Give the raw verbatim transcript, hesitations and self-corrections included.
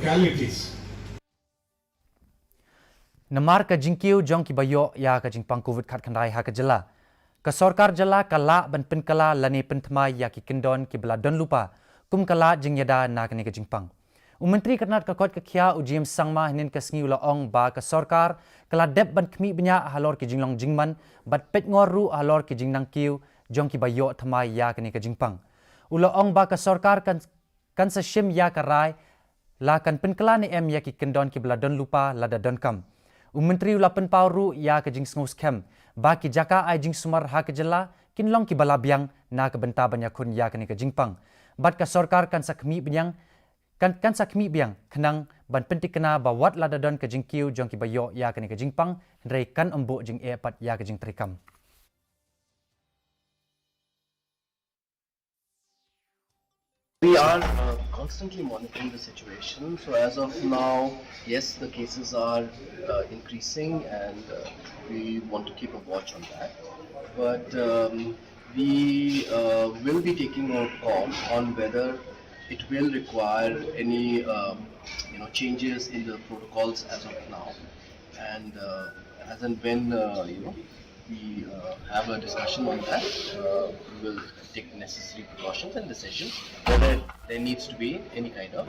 Localities. Namar ka jingkiew jong kiba ïoh ïa ka jingpang covid khatkhyndai ha ka jylla, ka sorkar jylla ka lah ban pynkylla lane pynthymmai ïa ki kyndon kiba la don lypa kum ka lad jingïada na kane ka jingpang. U Myntri ka tnad ka koit ka khiah, u James Sangma, hynnin ka sngi u la ong ba ka sorkar ka la dep ban khmih bniah halor ki jinglong jingman bad peit ngor ruh halor ki jingnang kiew jong kiba ïoh thymmai ïa kane ka jingpang. U la ong ba ka sorkar kan kan sa shim ïa ka rai la kan pynkylla ne em ïa ki kyndon kiba la don lypa lada donkam. U Myntri u la pynpaw ruh ïa ka jingsngewskhem ba ki jaka ai jingsumar ha ka jylla kin long kiba la biang na ka bynta ban ïakhun ïa kane ka jingpang. Bad ka sorkar kan sa khmih biang kan kan sa khmih biang khnang ban pyntikna ba wat lada don ka jingkiew jong kiba ïoh ïa kane ka jingpang, hynrei kan ym buh jingeh pat ïa ka jingtreikam. We are uh, constantly monitoring the situation. So as of now, yes, the cases are uh, increasing, and uh, we want to keep a watch on that. But um, we uh, will be taking a call on whether it will require any um, you know changes in the protocols as of now, and uh, as and when uh, you know we uh, have a discussion on that, uh, we will take necessary precautions and decisions whether there needs to be any kind of